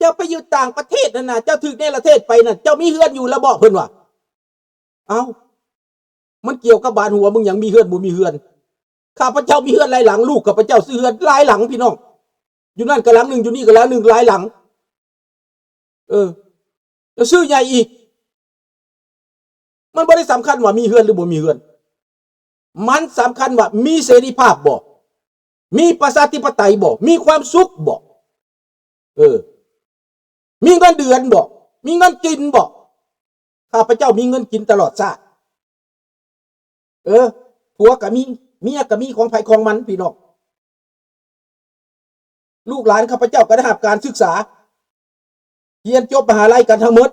ເຈົ້າໄປຢູ່ຕ່າງປະເທດຫັ້ນນະ ເຈົ້າຖືກເນລະເທດໄປນັ້ນ ເຈົ້າມີເຮືອນຢູ່ແລ້ວບໍ່? ເພິ່ນວ່າ. ເອົ້າ ມັນກ່ຽວກັບບາດຫົວມຶງຫຍັງ ມີເຮືອນບໍ່ມີເຮືອນ? ຂ້າພະເຈົ້າມີເຮືອນຫຼາຍຫຼັງ ລູກຂ້າພະເຈົ້າຊື້ເຮືອນຫຼາຍຫຼັງ ພີ່ນ້ອງ ຢູ່ນັ້ນກໍຫຼັງໜຶ່ງ ຢູ່ນີ້ກໍຫຼັງໜຶ່ງ ຫຼາຍຫຼັງ. ເອີ ແລ້ວຊື້ໃຫຍ່ອີກ. ມັນບໍ່ໄດ້ສຳຄັນວ່າມີເຮືອນຫຼືບໍ່ມີເຮືອນ, ມັນສຳຄັນວ່າມີເສລີພາບບໍ່, ມີປະຊາທິປະໄຕບໍ່, ມີຄວາມສຸກບໍ່, ເອີ ມີເງິນເດືອນບໍ່, ມີເງິນກິນບໍ່. ຂ້າພະເຈົ້າມີເງິນກິນຕະຫຼອດຊາດ. ເອີ ຜົວກໍມີ ເມຍກໍມີ ຂອງໃຜຂອງມັນ ພີ່ນ້ອງ. ລູກຫຼານຂ້າພະເຈົ້າກໍໄດ້ຮັບການສຶກສາ ຮຽນຈົບມະຫາໄລກັນທັງໝົດ.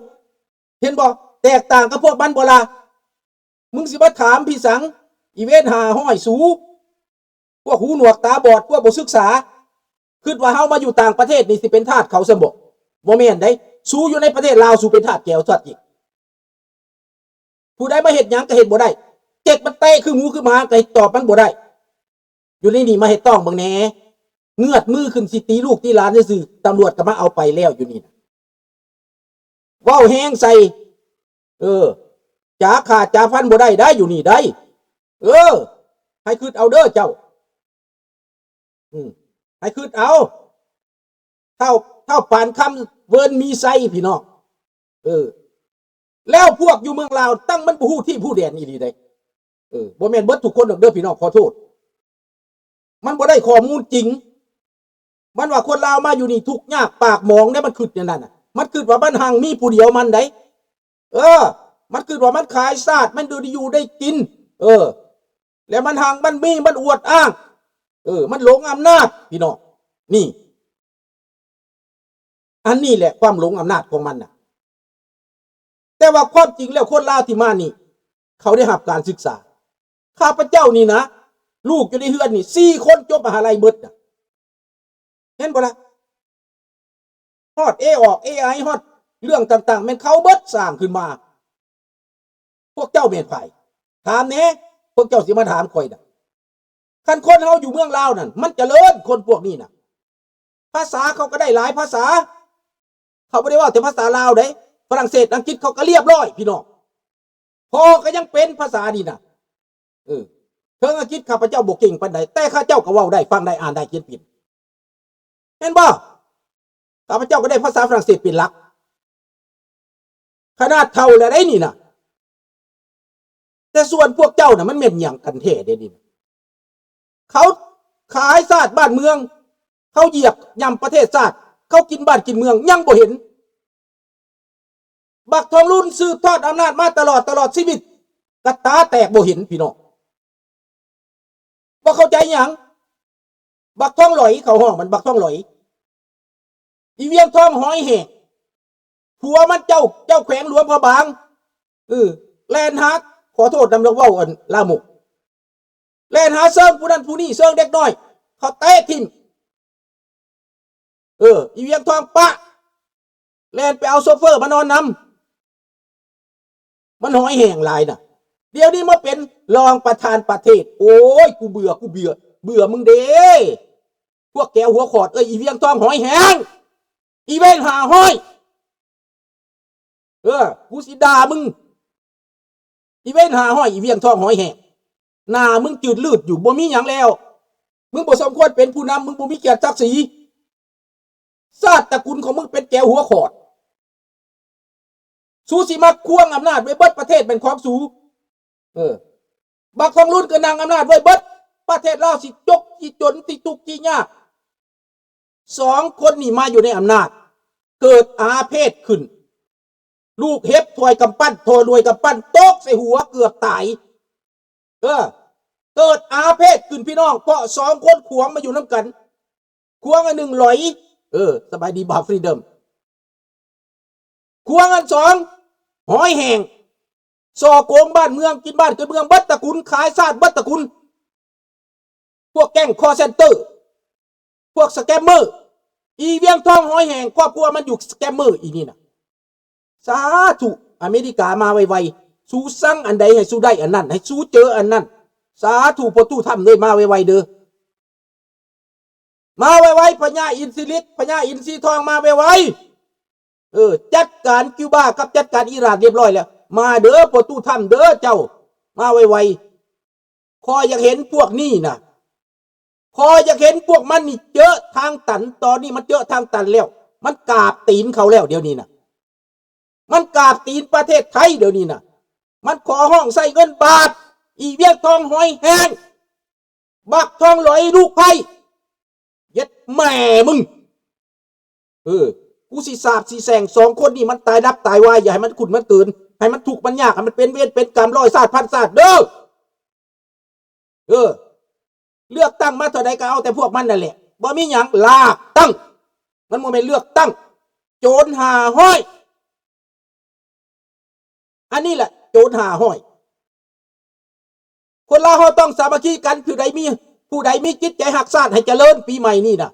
ເຫັນບໍ່? ແຕກຕ່າງກັບພວກມັນບໍ່ລະ? ມຶງຊິມາຖາມພີ່ສັງ ອີເວນຫ້າຮ້ອຍ ສູ ພວກຫູໜວກຕາບອດ ພວກບໍ່ສຶກສາ ຄິດວ່າເຮົາມາຢູ່ຕ່າງປະເທດນີ້ຊິເປັນທາດເຂົາຊັ້ນບໍ່? ບໍ່ແມ່ນເດ້. ສູຢູ່ໃນປະເທດລາວ ສູເປັນທາດແກວທາດຈິກ. ຜູ້ໃດມາເຮັດຫຍັງກໍເຮັດບໍ່ໄດ້, ເຈັກມັນເຕະຄືໝູຄືໝາກໍເຮັດຕອບມັນບໍ່ໄດ້. ຢູ່ໃນນີ້ມາເຮັດຕ້ອງເບິ່ງແດ່, ເງືອດມືຂຶ້ນຊິຕີລູກຕີຫຼານຊື່ໆ ຕຳຫຼວດກໍມາເອົາໄປແລ້ວຢູ່ນີ້ນະ. ເວົ້າແຮງໃສ່ ເອີ ຈາຂ້າຈາຟັນບໍ່ໄດ້ໄດ໋ ຢູ່ນີ້ໄດ໋. ເອີ ໃຫ້ຄິດເອົາເດີເຈົ້າ. ອືມ ໃຫ້ຄິດເອົາ ທ້າວ ທ້າວປານຄຳ ເວີນມີໄຊ ພີ່ນ້ອງ. ເອີ ແລ້ວພວກຢູ່ເມືອງລາວ ຕັ້ງມັນບໍ່ຮູ້ທີ່ຮູ້ແດນອີ່ຫຼີເດ້. ເອີ ບໍ່ແມ່ນເບິດທຸກຄົນດອກເດີພີ່ນ້ອງ ຂໍໂທດ. ມັນບໍ່ໄດ້ຂໍ້ມູນຈິງ. ມັນວ່າຄົນລາວມາຢູ່ນີ້ທຸກຍາກປາກໝອງເດ້ ມັນຄິດແນວນັ້ນນະ. ມັນຄິດວ່າມັນຮັ່ງມີຜູ້ດຽວມັນໄດ໋. ເອີ ມັນຄິດວ່າມັນຂາຍຊາດ ມັນຢູ່ໄດ້ຢູ່ໄດ້ກິນ. ເອີ ແລ້ວມັນຮັ່ງ ມັນມີ ມັນອວດອ້າງ. ເອີ ມັນຫຼົງອຳນາດ ພີ່ນ້ອງ. ນີ້ ອັນນີ້ແຫຼະຄວາມຫຼົງອຳນາດຂອງມັນນະ. ແຕ່ວ່າຄວາມຈິງແລ້ວຄົນລາວທີ່ມານີ້ ເຂົາໄດ້ຮັບການສຶກສາ. ຂ້າພະເຈົ້ານີ້ນະ ລູກຢູ່ໃນເຮືອນນີ້ ສີ່ຄົນຈົບມະຫາໄລເບິດນະ. ເຫັນບໍ່ລະ? ຮອດເອອອກເອໄອ ຮອດເລື່ອງຕ່າງໆ ແມ່ນເຂົາເບິດສ້າງຂຶ້ນມາ. ພວກເຈົ້າແມ່ນໃຜ? ຖາມແດ່ ພວກເຈົ້າຊິມາຖາມຂ້ອຍນະ. ຄັນຄົນເຮົາຢູ່ເມືອງລາວນັ້ນ ມັນຈະເລີນ ຄົນພວກນີ້ນະ. ພາສາເຂົາກໍໄດ້ຫຼາຍພາສາ. ເຂົາບໍ່ໄດ້ເວົ້າແຕ່ພາສາລາວເດ້. ຝຣັ່ງເສດ ອັງກິດ ເຂົາກໍລຽບຮ້ອຍ ພີ່ນ້ອງ. ພໍກໍຍັງເປັນພາສານີ້ນະ. ເອີ ເຖິງອັງກິດຂ້າພະເຈົ້າບໍ່ເກັ່ງປານໃດ ແຕ່ຂ້າເຈົ້າກໍເວົ້າໄດ້ ຟັງໄດ້ ອ່ານໄດ້ ຂຽນເປັນ. ແມ່ນບໍ່? ຂ້າພະເຈົ້າກໍໄດ້ພາສາຝຣັ່ງເສດເປັນຫຼັກ. ຂະໜາດເຖົ້າແລ້ວໃດ໋ນີ້ນະ. ແຕ່ສ່ວນພວກເຈົ້ານະ ມັນແມ່ນຫຍັງກັນແທ້ເດນີ້ນະ? ເຂົາຂາຍຊາດບ້ານເມືອງ, ເຂົາຢຽບຫຍ້ຳປະເທດຊາດ, ເຂົາກິນບ້ານກິນເມືອງ ຍັງບໍ່ເຫັນ. ບັກທອງລຸນສືບທອດອຳນາດມາຕະຫຼອດ, ຕະຫຼອດຊີວິດ ກະຕາແຕກບໍ່ເຫັນ ພີ່ນ້ອງ. ບໍ່ເຂົ້າໃຈຫຍັງ? ບັກທອງຫຼອຍ ເຂົາຮ້ອງມັນບັກທອງຫຼອຍ. ອີວຽງທອງຫອຍແຫ້ງ ຜົວມັນເຈົ້າ, ເຈົ້າແຂວງຫຼວງພະບາງ ເອີ ແລ່ນຫາ, ຂໍໂທດນຳ ລາວເວົ້າອັນລາມົກ, ແລ່ນຫາເຊີງຜູ້ນັ້ນຜູ້ນີ້, ເຊີງເດັກນ້ອຍ ເຂົາເຕະຖິ້ມ. ເອີ ອີວຽງທອງປະ ແລ່ນໄປເອົາໂຊເຟີມານອນນຳ. ມັນຫອຍແຫ້ງຫຼາຍນະ. ດຽວນີ້ມາເປັນຮອງປະທານປະເທດ. ໂອ້ຍ ກູເບື່ອ, ກູເບື່ອ, ເບື່ອມຶງເດ້. ພວກແກຫົວຂອດເອີຍ ອີວຽງທອງຫອຍແຫ້ງ, ອີເວນຫ້າຮ້ອຍ. ເອີ ກູຊິດ່າມຶງ. ອີເວນຫ້າຮ້ອຍ ອີວຽງທອງຫອຍແຫ້ງ, ໜ້າມຶງຈືດລືດຢູ່, ບໍ່ມີຫຍັງແລ້ວ. ມຶງບໍ່ສົມຄວນເປັນຜູ້ນຳ, ມຶງບໍ່ມີກຽດສັກສີ. ຊາດຕະກຸນຂອງມຶງເປັນແກວຫົວຂອດ. ສູຊິມາຄວາງອຳນາດໄວ້ເບິດປະເທດແມ່ນຂອງສູ. ເອີ ບັກທອງລຸນກໍນັ່ງອຳນາດໄວ້ເບິດ. ປະເທດລາວຊິຈົກ, ຊິຈົນ, ຊິທຸກ, ຊິຍາກ. ສອງຄົນນີ້ມາຢູ່ໃນອຳນາດ ເກີດອາເພດຂຶ້ນ. ລູກເຫັບຖ້ວຍກຳປັ້ນ, ຖ້ວຍກຳປັ້ນຕົກໃສ່ຫົວເກືອບຕາຍ. ເອີ ເກີດອາເພດຂຶ້ນພີ່ນ້ອງ ເພາະສອງຄົນຂວາງມາຢູ່ນຳກັນ. ຂວາງອັນໜຶ່ງຫຼອຍ. ເອີ ສະບາຍດີບ່າວຟຣີດອມ. ຂວາງອັນສອງຫອຍແຫ້ງ, ສໍ້ໂກງບ້ານເມືອງ, ກິນບ້ານກິນເມືອງເບິດຕະກຸນ, ຂາຍຊາດເບິດຕະກຸນ. ພວກແກ້ງຄອລເຊັນເຕີ, ພວກສະແກມເມີ, ອີວຽງທອງຫອຍແຫ້ງ ຄອບຄົວມັນຢູ່ສະແກມເມີອີນີ້ນະ. ສາທຸ ອາເມລິກາມາໄວໆ, ສູສັ່ງອັນໃດໃຫ້ສູໄດ້ອັນນັ້ນ, ໃຫ້ສູເຈີອັນນັ້ນ. ສາທຸພໍ່ຕູ້ທຳເອີຍ, ມາໄວໆເດີ, ມາໄວໆ. ພະຍາອິນຊີລິດ, ພະຍາອິນຊີທອງ, ມາໄວ ເອີ ຈັດການຄິວບາກັບຈັດການອີຣານຮຽບຮ້ອຍແລ້ວ. ມາເດີພໍ່ຕູ້ທຳເດີ ເຈົ້າມາໄວໆ. ຂ້ອຍຢາກເຫັນພວກນີ້ນະ ຂ້ອຍຢາກເຫັນພວກມັນນີ້ເຈີທາງຕັນ. ຕອນນີ້ມັນເຈີທາງຕັນແລ້ວ ມັນກາບຕີນເຂົາແລ້ວ ດຽວນີ້ນະ ມັນກາບຕີນປະເທດໄທ ດຽວນີ້ນະ. ມັນຂໍຮ້ອງໃຊ້ເງິນບາດ. ອີວຽງທອງ ຫອຍແຮງ, ບັກທອງຫຼອຍ ລູກໃພ້, ເຢັດແມ່ມຶງ. ເອີ ກູຊິສາບຊິແຊ່ງສອງຄົນນີ້ ມັນຕາຍດັບຕາຍວາຍ. ຢ່າໃຫ້ມັນຂຸ້ນມັນເກີນ, ໃຫ້ມັນທຸກມັນຍາກ, ໃຫ້ມັນເປັນເວນເປັນກຳຮ້ອຍຊາດພັນຊາດເດີ. ເອີ ເລືອກຕັ້ງມາເທົ່າໃດກໍເອົາແຕ່ພວກມັນນັ້ນແຫຼະ. ບໍ່ມີຫຍັງ ລາກຕັ້ງ, ມັນບໍ່ແມ່ນເລືອກຕັ້ງ. ໂຈນຫ້າຮ້ອຍ ອັນນີ້ແຫຼະໂຈນຫ້າຮ້ອຍ. ຄົນລາວເຮົາຕ້ອງສາມັກຄີກັນ. ຜູ້ໃດມີ ຜູ້ໃດມີຈິດໃຈຮັກຊາດໃຫ້ຈະເລີນປີໃໝ່ນີ້ນະ,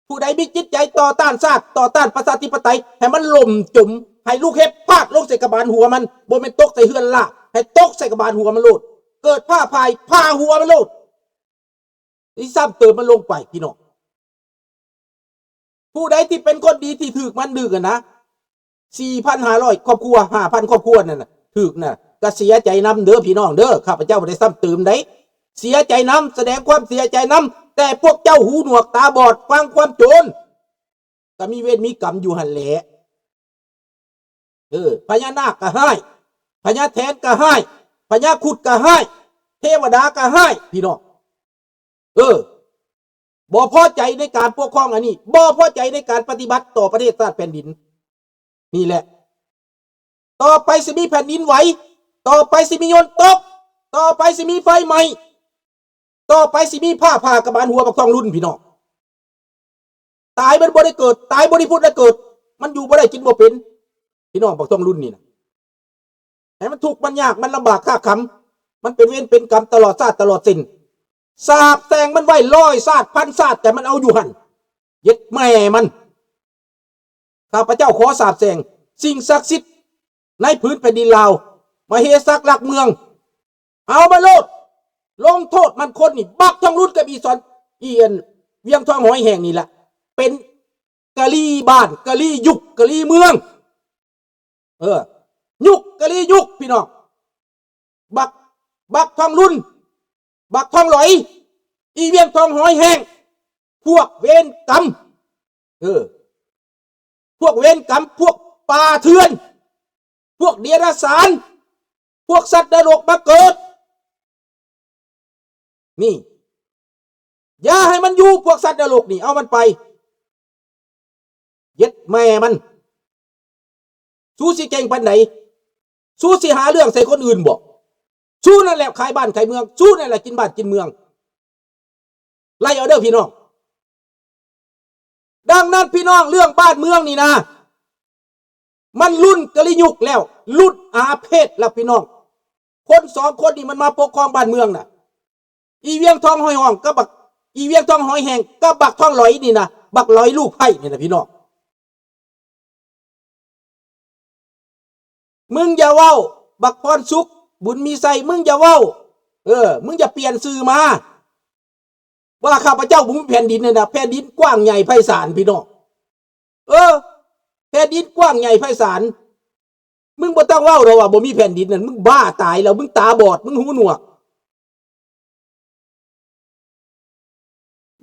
ຜູ້ໃດມີຈິດໃຈຕໍ່ຕ້ານຊາດ ຕໍ່ຕ້ານປະຊາທິປະໄຕ ໃຫ້ມັນຫຼົ່ມຈົມ, ໃຫ້ລູກເຫັບພາດລົງໃສ່ກະບານຫົວມັນ, ບໍ່ແມ່ນຕົກໃສ່ເຮືອນລາ, ໃຫ້ຕົກໃສ່ກະບານຫົວມັນໂລດ. ເກີດຟ້າຜ່າ ຜ່າຫົວມັນໂລດ. ຊິຊ້ຳເຕີມມັນລົງໄປພີ່ນ້ອງ. ຜູ້ໃດທີ່ເປັນຄົນດີທີ່ຖືກມັນດຶງຫັ້ນນະ ສີ່ພັນຫ້າຮ້ອຍຄອບຄົວ ຫ້າພັນຄອບຄົວນັ້ນນະ ຖືກນະ ກະເສຍໃຈນຳເດີພີ່ນ້ອງເດີ. ຂ້າພະເຈົ້າບໍ່ໄດ້ຊ້ຳເຕີມໃດ ເສຍໃຈນຳ, ສະແດງຄວາມເສຍໃຈນຳ, ແຕ່ພວກເຈົ້າຫູໜວກຕາບອດ ຟັງຄວາມໂຈນ ກະມີເວນມີກຳຢູ່ຫັ້ນແຫຼະ. ເອີ ພະຍານາກກະຮ້າຍ, ພະຍາແຖນກະຮ້າຍ, ພະຍາຄຸດກະຮ້າຍ, ເທວະດາກະຮ້າຍ ພີ່ນ້ອງ. ເອີ ບໍ່ພໍໃຈໃນການປົກຄອງອັນນີ້, ບໍ່ພໍໃຈໃນການປະຕິບັດຕໍ່ປະເທດຊາດແຜ່ນດິນ. ນີ້ແຫຼະ ຕໍ່ໄປຊິມີແຜ່ນດິນໄຫວ, ຕໍ່ໄປຊິມີຍົນຕົກ, ຕໍ່ໄປຊິມີໄຟໄໝ້, ຕໍ່ໄປຊິມີຟ້າຜ່າກະບານຫົວບັກທອງລຸນ ພີ່ນ້ອງ. ຕາຍມັນບໍ່ໄດ້ເກີດ, ຕາຍບໍ່ໄດ້ຜຸດໄດ້ເກີດ, ມັນຢູ່ບໍ່ໄດ້ກິນບໍ່ເປັນ ພີ່ນ້ອງ. ບັກທອງລຸນນີ້ນະ ໃຫ້ມັນທຸກມັນຍາກ ມັນລຳບາກຄາກຄຳ, ມັນເປັນເວນເປັນກຳຕະຫຼອດຊາດຕະຫຼອດເສັ້ນ. ສາບແຊ່ງມັນໄວ້ຮ້ອຍຊາດພັນຊາດ ແຕ່ມັນເອົາຢູ່ຫັ້ນ ເຢັດແມ່ມັນ. ຂ້າພະເຈົ້າຂໍສາບແຊ່ງສິ່ງສັກສິດໃນຜືນແຜ່ນດິນລາວ, ມະເຫສັກຫຼັກເມືອງ, ເອົາມາໂລດ, ລົງໂທດມັນຄົນນີ້. ບັກທອງລຸນກັບອີສອນ ອີອັນ ວຽງທອງຫອຍແຮງນີ້ລະ ເປັນກະລີບ້ານ ກະລີຍຸກ ກະລີເມືອງ. ເອີ ຍຸກ ກະລີຍຸກ ພີ່ນ້ອງ. ບັກ ບັກທອງລຸນ ບັກທອງຫຼອຍ ອີວຽງທອງຫອຍແຮງ ພວກເວນກຳ ເອີ ພວກເວນກຳ ພວກປ່າເຖື່ອນ ພວກເດຍລະສານ ພວກສັດນະລົກມາເກີດ. ນີ້ ຢ່າໃຫ້ມັນຢູ່ ພວກສັດນະລົກນີ້ ເອົາມັນໄປ. ເຢັດແມ່ມັນ. ສູຊິເກັ່ງປານໃດ? ສູຊິຫາເລື່ອງໃສ່ຄົນອື່ນບໍ? ສູນັ້ນແຫຼະຂາຍບ້ານຂາຍເມືອງ, ສູນັ້ນແຫຼະກິນບ້ານກິນເມືອງ. ໄລ່ເອົາເດີພີ່ນ້ອງ. ດັ່ງນັ້ນພີ່ນ້ອງ ເລື່ອງບ້ານເມືອງນີ້ນະ ມັນລຸ້ນກະລິຍຸກແລ້ວ, ລຸ້ນອາເພດແລ້ວພີ່ນ້ອງ. ຄົນສອງຄົນນີ້ມັນມາປົກຄອງບ້ານເມືອງນະ. ອີວຽງທອງຫອຍຫ້ອງກັບບັກ ອີວຽງທອງຫອຍແຮງກັບບັກທອງຫຼອຍນີ້ນະ, ບັກຫຼອຍລູກໃພ້ນີ້ນະພີ່ນ້ອງ. ມຶງຢ່າເວົ້າ ບັກພອນສຸກ ບຸນມີໄຊ, ມຶງຢ່າເວົ້າ, ເອີ ມຶງຢ່າປ່ຽນຊື່ມາ ວ່າຂ້າພະເຈົ້າບໍ່ມີແຜ່ນດິນນັ້ນນະ. ແຜ່ນດິນກວ້າງໃຫຍ່ໄພສານພີ່ນ້ອງ. ເອີ ແຜ່ນດິນກວ້າງໃຫຍ່ໄພສານ. ມຶງບໍ່ຕ້ອງເວົ້າດອກວ່າບໍ່ມີແຜ່ນດິນນັ້ນ. ມຶງບ້າຕາຍແລ້ວ, ມຶງຕາບອດ, ມຶງຫູໜວກ.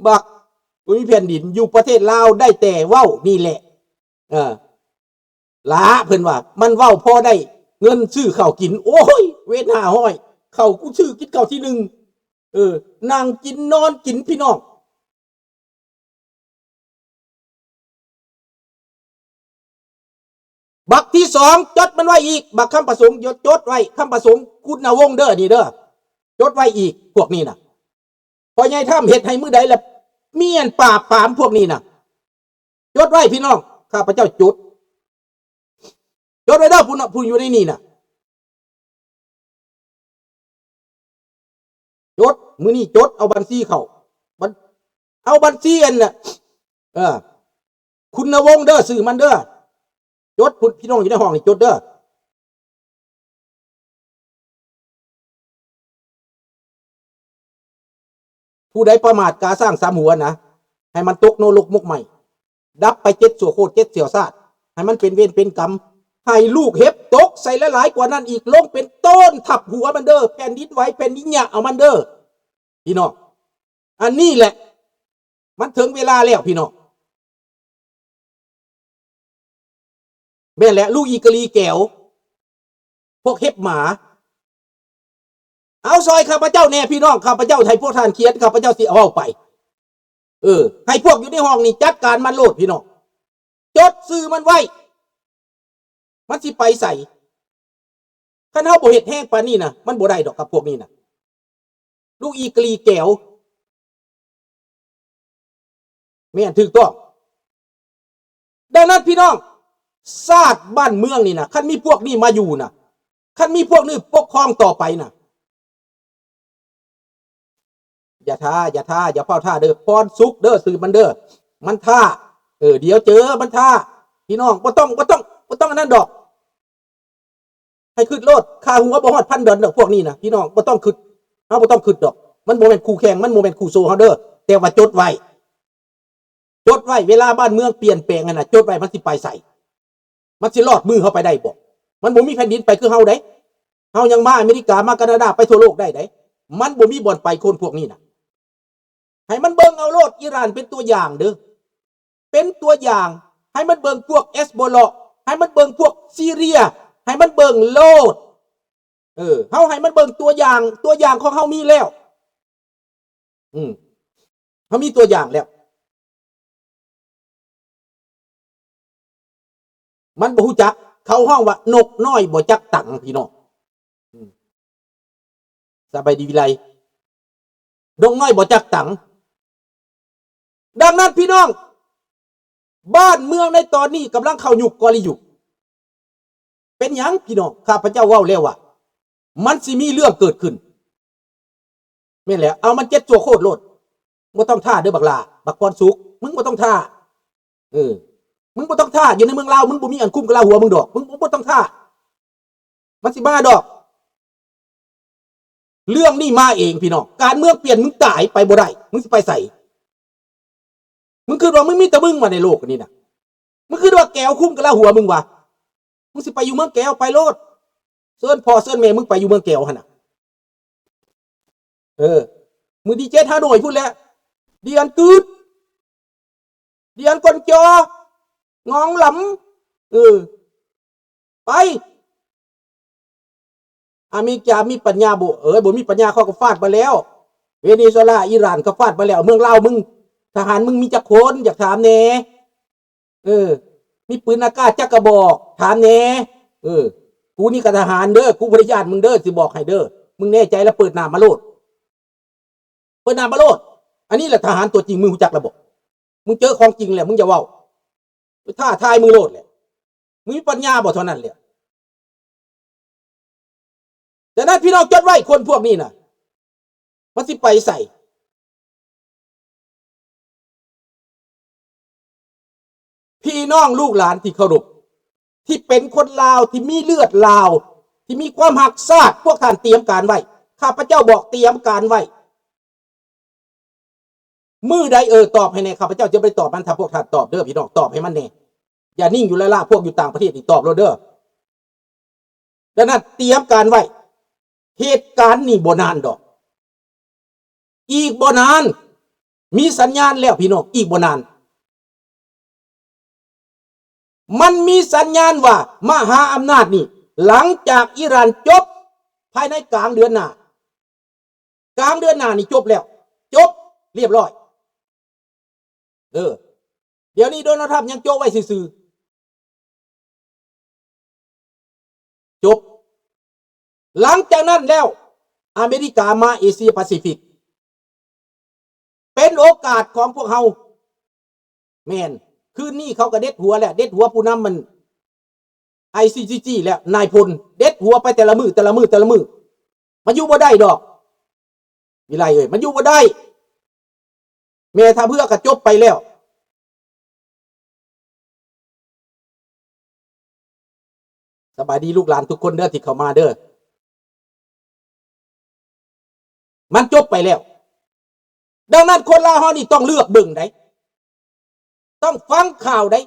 ບັກບໍ່ມີແຜ່ນດິນ, ຢູ່ປະເທດລາວໄດ້ແຕ່ເວົ້ານີ້ແຫຼະ. ເອີ ລະ ເພິ່ນວ່າມັນເວົ້າພໍໄດ້ເງິນຊື້ເຂົ້າກິນ. ໂອ້ຍ ເວນຫ້າຮ້ອຍ ເຂົ້າກູຊື້ກິນເຂົ້າທີໜຶ່ງ. ເອີ ນັ່ງກິນນອນກິນພີ່ນ້ອງ. ບັກທີສອງ ຈົດມັນໄວ້ອີກ, ບັກຄຳປະສົງ ຈົດ ຈົດໄວ້, ຄຳປະສົງ ຄຸນນະວົງເດີ ນີ້ເດີ, ຈົດໄວ້ອີກ ພວກນີ້ນະ. ພໍ່ໃຫຍ່ທຳເຮັດໃຫ້ມື້ໃດລະ ມີອັນປາບປາມພວກນີ້ນະ. ຈົດໄວ້ພີ່ນ້ອງ, ຂ້າພະເຈົ້າຈົດ, ຈົດໄວ້ເດີ ຜູ້ນະ ຜູ້ຢູ່ໃນນີ້ນະ. ຈົດ ມື້ນີ້ຈົດ ເອົາບັນຊີເຂົ້າ ບັນ ເອົາບັນຊີອັນນະ ເອີ ຄຸນນະວົງເດີ ຊື່ມັນເດີ. ຈົດ ຜູ້ ພີ່ນ້ອງຢູ່ໃນຫ້ອງນີ້ຈົດເດີ. ຜູ້ໃດປະໝາດກາຊ້າງສາມຫົວນະ ໃຫ້ມັນຕົກນະລົກໝົກໄໝ້ ດັບໄປເຈັດຊົ່ວໂຄດເຈັດຊົ່ວຊາດ. ໃຫ້ມັນເປັນເວນເປັນກຳ, ໃຫ້ລູກເຫັບຕົກໃສ່ຫຼາຍໆກວ່ານັ້ນອີກ, ລົງເປັນໂຕນທັບຫົວມັນເດີ້, ແຜ່ນດິນໄຫວແຜ່ນດິນຫຍ້າເອົາມັນເດີ້ ພີ່ນ້ອງ. ອັນນີ້ແຫຼະ ມັນເຖິງເວລາແລ້ວ ພີ່ນ້ອງ. ແມ່ນແຫຼະ ລູກອີກະລີແກວ ພວກເຫັບໝາ, ເອົາຊ່ອຍຂ້າພະເຈົ້າແດ່ ພີ່ນ້ອງ. ຂ້າພະເຈົ້າໃຫ້ພວກທ່ານຂຽນ, ຂ້າພະເຈົ້າຊິເວົ້າໄປ. ເອີ ໃຫ້ພວກຢູ່ໃນຫ້ອງນີ້ຈັດການມັນໂລດ ພີ່ນ້ອງ. ຈົດຊື່ມັນໄວ້. ມັນຊິໄປໃສ? ຄັນເຮົາບໍ່ເຮັດແຮງປານນີ້ນະ ມັນບໍ່ໄດ້ດອກກັບພວກນີ້ນະ. ລູກອີກະລີແກວ. ແມ່ນ ຖືກຕ້ອງ. ດັ່ງນັ້ນ ພີ່ນ້ອງ, ຊາດບ້ານເມືອງນີ້ນະ, ຄັນມີພວກນີ້ມາຢູ່ນະ, ຄັນມີພວກນີ້ປົກຄອງຕໍ່ໄປນະ, ຢ່າທ້າ, ຢ່າທ້າ, ຢ່າຟ້າວທ້າເດີ້. ພອນສຸກເດີ້, ສືບມັນເດີ້. ມັນທ້າ. ເອີ, ດຽວເຈີມັນທ້າ. ພີ່ນ້ອງ, ບໍ່ຕ້ອງ, ບໍ່ຕ້ອງ, ບໍ່ຕ້ອງອັນນັ້ນດອກ. ໃຫ້ຄຶດໂລດ, ຄ່າຫົວບໍ່ຮອດພັນດອນດອກພວກນີ້ນະ ພີ່ນ້ອງ, ບໍ່ຕ້ອງຄຶດ. ເຮົາບໍ່ຕ້ອງຄຶດດອກ. ມັນບໍ່ແມ່ນຄູ່ແຂ່ງ, ມັນບໍ່ແມ່ນຄູ່ໂຊເຮົາເດີ້. ແຕ່ວ່າຈົດໄວ້, ຈົດໄວ້, ເວລາບ້ານເມືອງປ່ຽນແປງຫັ້ນນະ, ຈົດໄວ້, ມັນຊິໄປໃສ? ມັນຊິລອດມືເຮົາໄປໄດ້ບໍ່? ມັນບໍ່ມີແຜ່ນດິນໄປຄືເຮົາໃດ. ເຮົາຍັງມາອາເມລິກາ, ມາການາດາ, ໄປທົ່ວໂລກໄດ້ໃດ. ມັນບໍ່ມີບ່ອນໄປຄົນພວກນີ້ນະ. ໃຫ້ມັນເບິ່ງເອົາໂລດ, ອີຣານເປັນຕົວຢ່າງເດີ້, ເປັນຕົວຢ່າງ. ໃຫ້ມັນເບິ່ງພວກເອັສໂບລາ, ໃຫ້ມັນເບິ່ງພວກຊີເຣຍ, ໃຫ້ມັນເບິ່ງໂລດ. ເອີ, ເຮົາໃຫ້ມັນເບິ່ງຕົວຢ່າງ, ຕົວຢ່າງຂອງເຮົາມີແລ້ວ. ອືມ, ເຮົາມີຕົວຢ່າງແລ້ວ. ມັນບໍ່ຮູ້ຈັກ, ເຂົາຮ້ອງວ່ານົກນ້ອຍບໍ່ຈັກຕັງ ພີ່ນ້ອງ. ອືມ, ສະບາຍດີວິໄລ, ນົກນ້ອຍບໍ່ຈັກຕັງ. ດັ່ງນັ້ນ ພີ່ນ້ອງ, ບ້ານເມືອງໃນຕອນນີ້ກຳລັງເຂົ້າຍຸກກໍລີຍຸກ. ເປັນຫຍັງ ພີ່ນ້ອງ? ຂ້າພະເຈົ້າເວົ້າແລ້ວວ່າ ມັນຊິມີເລື່ອງເກີດຂຶ້ນ. ແມ່ນແລ້ວ, ເອົາມັນເຈັດຊົ່ວໂຄດໂລດ. ບໍ່ຕ້ອງຖ້າເດີ້ບັກຫຼ້າ, ບັກພອນສຸກ, ມຶງບໍ່ຕ້ອງຖ້າ. ເອີ, ມຶງບໍ່ຕ້ອງຖ້າ. ຢູ່ໃນເມືອງລາວ ມຶງບໍ່ມີອັນຄຸ້ມກະລາຫົວມຶງດອກ. ມຶງ, ມຶງບໍ່ຕ້ອງຖ້າ. ມັນຊິມາດອກ. ເລື່ອງນີ້ມາເອງ ພີ່ນ້ອງ. ການເມືອງປ່ຽນ, ມຶງຕາຍໄປບໍ່ໄດ້. ມຶງຊິໄປໃສ? ມຶງຄິດວ່າມຶງມີແຕ່ມຶງວ່າໃນໂລກອັນນີ້ນະ? ມຶງຄິດວ່າແກວຄຸ້ມກະລາຫົວມຶງວະ? ມຶງຊິໄປຢູ່ເມືອງແກວ, ໄປໂລດ. ເຊີນພໍ່ເຊີນແມ່ມຶງໄປຢູ່ເມືອງແກວຫັ້ນນະ. ເອີ, ມື້ທີເຈັດ ຮາໂນ້ຍພຸ້ນແຫຼະ, ດຽນກືດ, ດຽນກອນຈໍ, ງອງຫຼຳ. ເອີ, ໄປ. ອາເມລິກາມີປັນຍາບໍ່? ເອີຍ, ບໍ່ມີປັນຍາ, ເຂົາກໍຟາດມາແລ້ວ. ເວເນຊູເອລາ, ອີຣານກໍຟາດມາແລ້ວ. ເມືອງລາວມຶງ, ທະຫານມຶງມີຈັກຄົນ? ຢາກຖາມແດ່. ເອີ, ມີປືນອາກາດຈັກກະບອກ? ຖາມແດ່. ເອີ, ກູນີ້ກໍທະຫານເດີ້, ກູບໍ່ໄດ້ຢ້ານມຶງເດີ້, ຊິບອກໃຫ້ເດີ້. ມຶງແນ່ໃຈລະເປີດໜ້າມາໂລດ. ເປີດໜ້າມາໂລດ. ອັນນີ້ແຫຼະທະຫານຕົວຈິງ, ມຶງຮູ້ຈັກລະບໍ່? ມຶງເຈີຂອງຈິງແລ້ວ, ມຶງຢ່າເວົ້າ. ໄປທ້າທາຍມຶງໂລດແຫຼະ. ມຶງມີປັນຍາບໍ່? ເທົ່ານັ້ນແຫຼະ. ສະນັ້ນ ພີ່ນ້ອງ ຈົດໄວ້, ຄົນພວກນີ້ນະ ມັນຊິໄປໃສ? ພີ່ນ້ອງລູກຫຼານທີ່ເຄົາລົບ, ທີ່ເປັນຄົນລາວ, ທີ່ມີເລືອດລາວ, ທີ່ມີຄວາມຮັກຊາດ, ພວກທ່ານຕຽມການໄວ້. ຂ້າພະເຈົ້າບອກ, ຕຽມການໄວ້. ມື້ໃດ, ເອີ, ຕອບໃຫ້ແດ່, ຂ້າພະເຈົ້າຈະບໍ່ໄດ້ຕອບມັນ. ຖ້າພວກທ່ານຕອບເດີ້ ພີ່ນ້ອງ, ຕອບໃຫ້ມັນແດ່. ຢ່ານິ່ງຢູ່ລະລະ, ພວກຢູ່ຕ່າງປະເທດນີ້, ຕອບໂລດເດີ້. ດັ່ງນັ້ນ ຕຽມການໄວ້, ເຫດການນີ້ບໍ່ນານດອກ. ອີກບໍ່ນານ, ມີສັນຍານແລ້ວ ພີ່ນ້ອງ, ອີກບໍ່ນານ. ມັນມີສັນຍານວ່າມະຫາອຳນາດນີ້, ຫຼັງຈາກອີຣານຈົບ, ພາຍໃນກາງເດືອນໜ້າ, ກາງເດືອນໜ້ານີ້ຈົບແລ້ວ, ຈົບລຽບຮ້ອຍ. ເອີ, ດຽວນີ້ໂດນັລທຣຳຍັງໂຈະໄວ້ຊື່ໆ. ຈົບ. ຫຼັງຈາກນັ້ນແລ້ວ, ອາເມລິກາມາເອເຊຍປາຊີຟິກ. ເປັນໂອກາດຂອງພວກເຮົາ. ແມ່ນ, ຄືນນີ້ເຂົາກໍເດັດຫົວແຫຼະ, ເດັດຫົວຜູ້ນຳມັນ ໄອຊີຈີຈີ ແລ້ວ, ນາຍພົນ. ເດັດຫົວໄປແຕ່ລະມື້, ແຕ່ລະມື້, ແຕ່ລະມື້. ມັນຢູ່ບໍ່ໄດ້ດອກ. ວິໄລເອີຍ, ມັນຢູ່ບໍ່ໄດ້. ແມ່ທ່າເຮືອກໍຈົບໄປແລ້ວ. ສະບາຍດີລູກຫຼານທຸກຄົນເດີທີ່ເຂົ້າມາເດີ. ມັນຈົບໄປແລ້ວ. ດັ່ງນັ້ນ ຄົນລາວເຮົານີ້ຕ້ອງເລືອກເບິ່ງໃດ໋, ຕ້ອງຟັງຂ່າວໃດ໋,